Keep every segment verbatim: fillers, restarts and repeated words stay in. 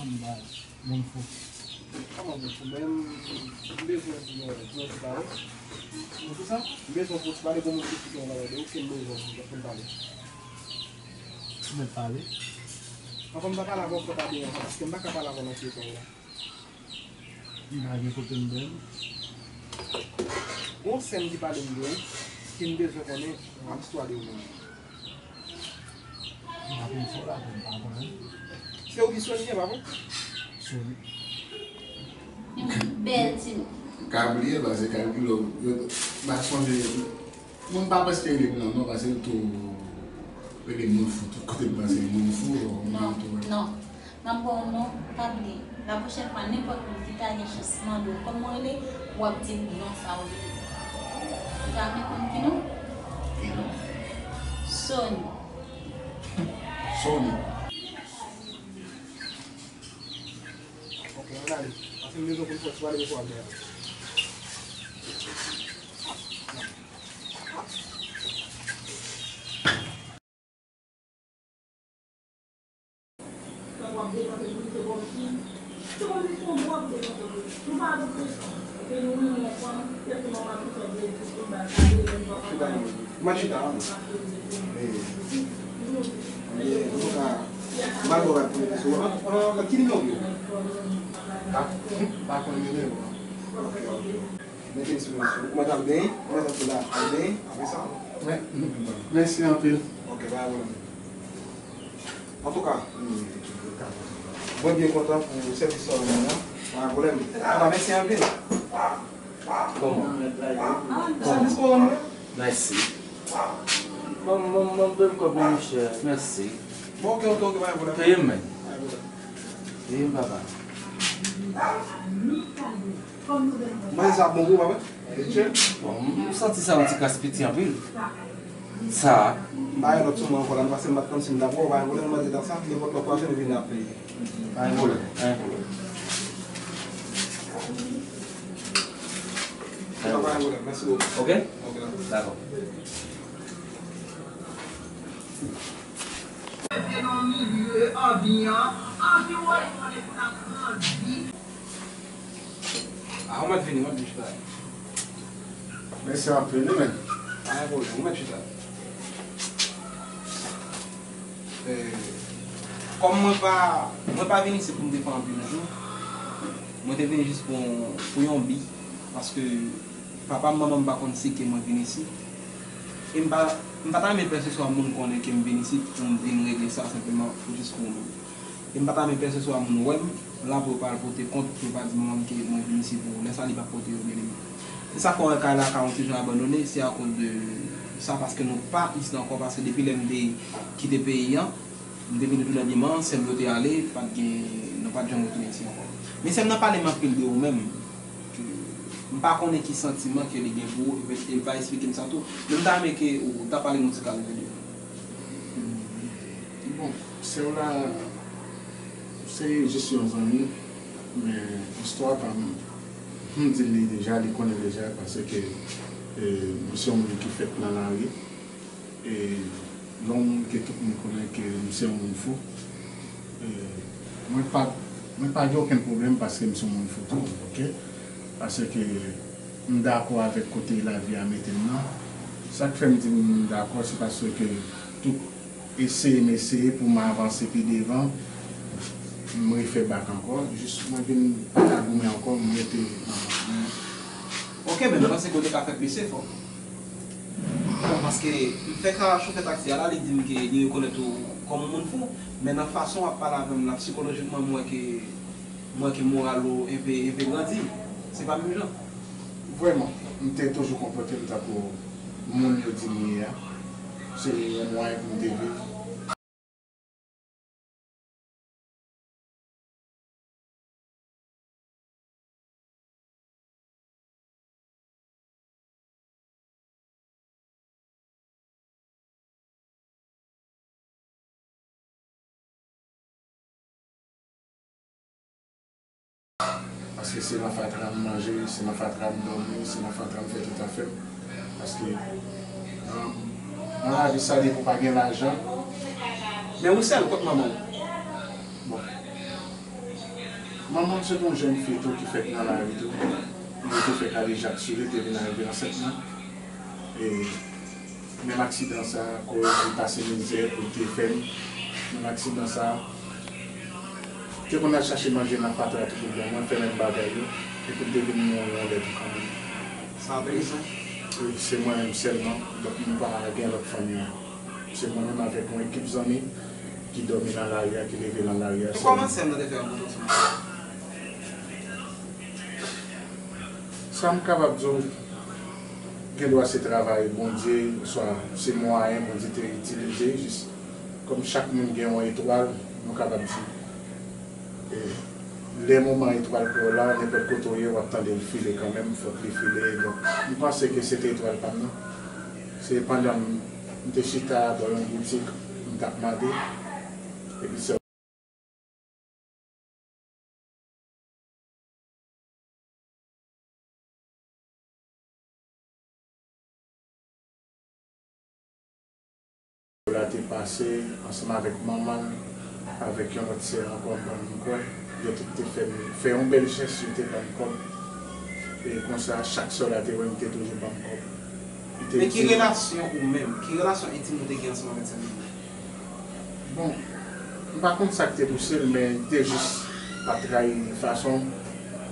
Moun fou. Kòman moun fou? Men m bezwen di yon, di yon ti pale. Moun fou sa? M bezwen pou ti pale pou moun ki fou yon bagay de ou, ke m bezwen pou, pou m pale. Ou mèt pale. Anfè m pa pale avè w, fò ta byen anfè, paske m pa ka pale avè w nan ti etay la. M pa gen kote m bèl. Gon sè m ki pale m de ou, ki m bezwen konnen istwa de ou menm. M pa konn sa w la, m pa konnen. Se ou ki Sony an, pa vre? Sony. Yon bèl ti non. Ka bliye, paske kalkile, m pa sonje. Moun pa prèske rele m nan non, paske l tou rele moun fou. Tout kote m pase, moun fou, m ap tou. Non, m ap ba w non, pa bliye. La pwochèn fwa, nenpòt moun ki ta gen chans mande w kòman w rele, w ap di l non sa w rele. Ou ta renmen konn ki non? Ki non? Sony. Sony. Ok, ann ale. Paske m bezwen pou m fè ti pale pou w ap dèyè. Mwen chita, non? Ee. Ee, antouka, m al bò bat pou sou. An, an, ki nimewo w ye? Pa, pa konn nimewo an. Ok, ok. Mete m sou, sou. Ou mèt al benyen, ou mèt al la, al benyen, apre sa. Mè-, mèsi anpil. Ok, pa gen pwoblèm. Antouka, mwen byen kontan pou sèvis sa w rann mwen an. Pa gen pwoblèm. Antouka, mèsi anpil. Kòman? Sèvis sa w rann mwen. Mèsi. Ban m, ban m, ban m de kòb, monchè. Mèsi. Bon, ok, ok, ok, pa gen pwoblèm. Peye m, men. Pa gen pwoblèm. Peye m, papa. Manje sa ap bon pou ou, papa? Bon, m santi sa yon ti kras piti anpil. Sa a. M pa gen lòt sou mwen ankò la, nou pase m bat kòm si m dakò, pa gen pwoblèm, manje nan sa, nenpòt lòt fwa, se nou vin ap peye. Pa gen pwoblèm, pa gen pwoblèm. Pa gen pwoblèm, mèsi bokou. Ok? Ok, dakò. Dakò. Rete nan milye anbi an, anviwònman l ap grandi. Ah, ou mèt vini, ou mèt vin chita. Mèsi anpil, wi, men. Pa gen pwoblèm, ou mèt chita. Eh, kòm mwen pa, mwen pa vin isit pou m te fè anpil jou, mwen te vini jis pou, pou yon bi, paske papa m, manman m pa konn si ke mwen vin isit. E m pa, m pa ta renmen pèseswa moun konnen ke m vin isit pou m vin regle sa senpleman jis pou mwen. E m pa ta renmen pèseswa moun wè m la pou yo pa al pote kont, pou yo pa di manman m ke mwen vin isit pou lè sa li pa pote yo, byeneme. Se sa k fè w wè kay la ka yon ti jan abandone, se akoz de sa, paske nou pa isit ankò, paske depi lè m te kite peyi an, m te vin retounen Bima, sè m yo te ale, pa t gen, nou pa t janm retounen isit ankò. Men sè m nan pale m anpil de ou menm. M pa konnen ki santiman ke li gen pou ou, e, e l pa esplike m sa tou. Men m ta renmen ke ou ta pale nou ti kal de li. Bon, sè w la, se jis yon zanmi, men istwa pa m, m di l li deja, li konnen deja, paske, e, m se yon moun ki fèt nan lari. E lè yon moun ke tout moun konnen ke m se yon moun fou, e mwen pa, mwen pa gen okenn pwoblèm paske m se yon moun fou tou, ok? Paske m dakò avèk kote lavi a mete m nan. Sa k fè m di m dakò, se paske tout eseye m eseye pou m avanse pi devan, m refè bak ankò. Jis mwen vin pa ka goumen ankò, m rete nan. Ok, men m panse ke w te ka fè plis efò. Bon, paske m fè ka chofè taksi a la, li di m ke li rekonèt ou kòm yon moun fou, men nan fason w ap pale avè m la, sikolojikman, m wè ke, m wè ke moral ou enpe, enpe grandi. Se pa menm jan. Vrèman, m te toujou konpòte m tankou moun yo di m ye a. Se yon mwayen pou m te viv. Paske se nan fatra m manje, se nan fatra m dòmi, se nan fatra m fè tout afè m. Paske nan, nan lavi sa depi w pa gen lajan. Men ou sèl, kot manman w? Bon. Manman m se te yon jèn fi tou ki fèt nan lari tou. Li te fè kadejak sou li, te vin arive ansent mwen. E menm aksidan sa a koz li pase mizè pou l te fè m. Menm aksidan sa a, te konn al chache manje nan fatra tou pou l ban mwen, fè menm bagay yo. Epi l te vin yon, yon lè tou kanmenm. Sa prizon? Wi, se mwen menm sèlman. Donk, nou pa gen lòt fanmi an. Se mwen menm avèk yon ekip zanmi ki dòmi nan lari a, ki leve nan lari a. Kòman sè m nan te fè rankontre ansanm? Sa m kapab di w, gen dwa se travay Bondye, oswa se mwayen Bondye te itilize, jis kòm chak moun gen yon etwal, nou kapab di, e, lè moman etwal pa w la, nenpòt kote w ye, w ap tande l file kanmenm, fòk li file. Donk, m panse ke se te etwal pa m nan. Se pandan m, m te chita bò yon boutik, m t ap mande, epi sè la te pase ansanm avèk manman l, avèk yon lòt sè ankò, m pa menm kwè. Yo tout te fè m, fè yon bèl jès, yo te ban m kòb. E konsa, chak sè la te wè m, te toujou ban m kòb. Li te Men ki di relasyon ou menm, ki relasyon entim ou te gen ansanm avèk sè m nan? Bon, m pa konn sa k te pouse l, men li te jis pa trayi fason m.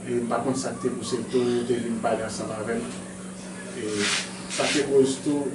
E m pa konn sa k te pouse l tou, li te vin pale ansanm avè m. E sa te koz tou,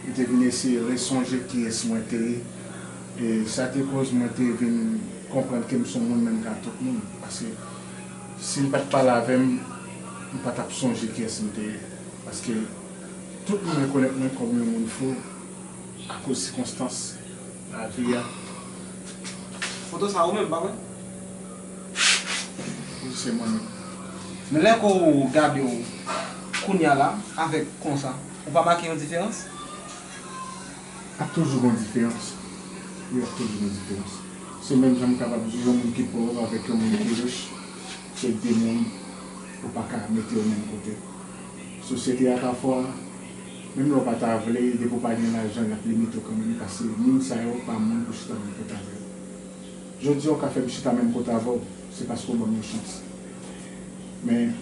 m te vin eseye resonje kiyès mwen te ye. E sa te koz mwen te vin konprann ke m se yon moun menm jan ak tout moun. Paske si l pa t pale avè m, m pa t ap sonje kiyès m te ye. Paske tout moun rekonèt mwen kòm yon moun fou akoz sikonstans lavi a. Foto sa ou menm, pa vre? Wi, se mwen menm. Men lè ke w gade w kounye a la, avèk konsa, ou pa make yon diferans? Ap toujou gen yon diferans. Wi, ap toujou gen yon diferans. Se menm jan m kapab di yon moun ki pòv avèk yon moun ki rich, se de moun ou pa ka mete yo menm kote. Sosyete a pafwa, menm lè w pa ta vle, depi w pa gen lajan, y ap limite w kanmenm, paske moun sa yo pa moun pou chita menm kote avè yo. Jodi a, w ka fè m chita menm kote avè w, se paske w ban m yon chans. Men,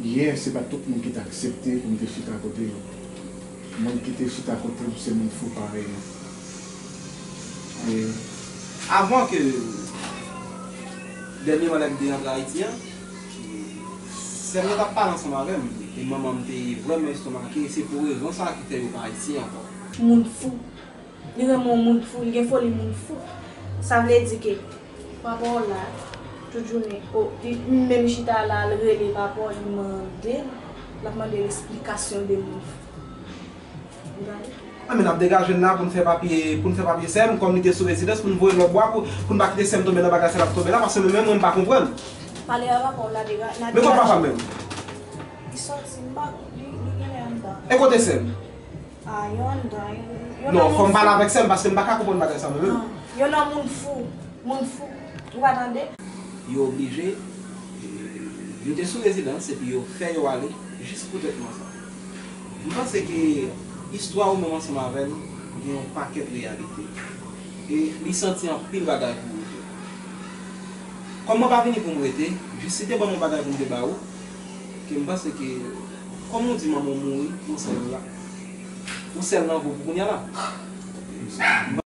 yè, se pa tout moun ki t aksepte pou m te chita kote yo. Moun ki te chita kote m, se moun fou parèy mwen. E avan ke dènye mwa lè m te rantre Ayiti an, sè m nan t ap pale ansanm avè m, e manman m te vrèman estomake, e se pou rezon sa a ki fè yo pa Ayiti ankò. Moun fou. Li renmen yon moun fou, li gen foli moun fou. Sa vle di ke papa w la, tout jounen, o, li menm chita la, l rele papa w, li mande l, l ap mande l esplikasyon de moun fou. Ou gade? A, men n ap degaje n la pou n fè papye, pou n fè papye sè m, kòm li te sou rezidans, pou n voye lòt bwa, pou, pou n pa kite sè m tonbe nan bagay sa l ap tonbe la, paske mwen menm, mwen, m pa konprann. Pale a papa w la deja, la degaje. Men kote papa m menm? Li sòti, m pa, li, li genlè anndan. E kote sè m? Ah, yo anndan, yo, yo nan moun fou. Non, fò m pale avèk sè m, paske m pa ka konprann bagay sa mwen menm. Non, yo nan moun fou, moun fou. Ou pa tande? Yo oblije, yo te sou rezidans, epi yo fè yo ale, jis pou trètman sa. M panse ke istwa ou menm ansanm avè l gen yon pakèt reyalite. E li santi anpil bagay pou ou tou. Kòm mwen pa vini pou m rete, jis li te ban m yon bagay pou m te ba ou, ke m panse ke, kòm ou di manman w mouri, ou sèl la. Ou sèl nan vi w pou kounye a la.